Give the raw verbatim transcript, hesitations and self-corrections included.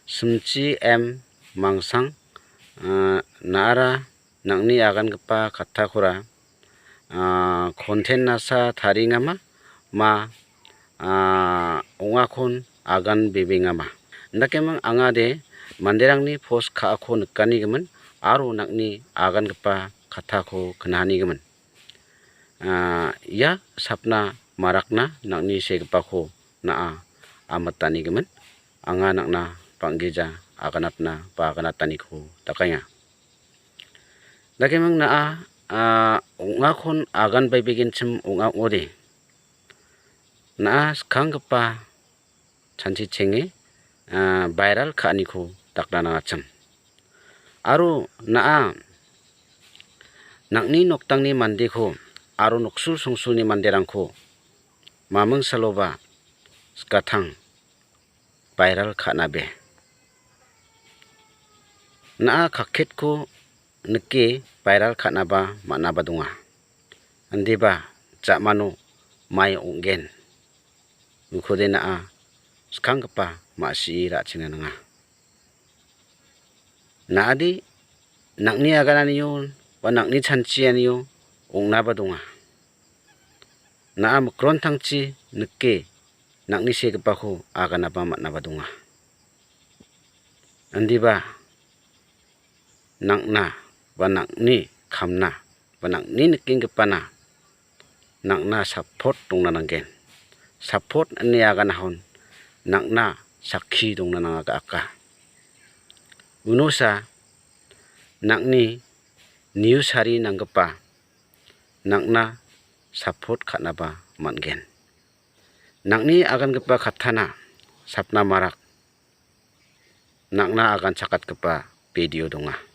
Simchi M Mangsang, ah, na·ara nang·ni agangipa kattakora, ah, konten nasa tariengama, ma, ah, ong·akon agan bebengama. Indakeming anga de manderangni post ka·ako nikanigimin aro nang·ni agangipa kattako knanigimin. Ah, ia sapna marakna nang·ni segipako na·a amatanigimin, anga nang·na bang·gija aganatna ba aganataniko dakenga. Dakeming na·a, ah, ong·akon agan baibegenchim ong·a ong·ode. Na·a skanggipa chanchichenge, ah, viral ka·aniko dakna nangachim. Aro na·a nang·ni noktangni mandeko aro noksul songsulni manderangko maming saloba skatang viral ka·nabe. Na·a kaketko nike viral ka·naba man·aba donga. Indiba ja·mano mai ong·gen. Ukode na·a skanggipa ma·sie ra·chengna nanga. Na·ade nang·ni agananio ba nang·ni chanchianio ong·naba donga. Na·a mikrontangchi nike nang·ni segipako aganaba man·aba donga. Indiba nang·na ba nang·ni kamna ba nang·ni nikenggipana nang·na support dongna nanggen. Support ine aganahon nang·na sakki dongna nanga ga·aka. Unosa nang·ni news ari nanggipa nang·na support ka·naba man·gen. Nang·ni agangipa kattana sapna marak nang·na agan chakatgipa video donga.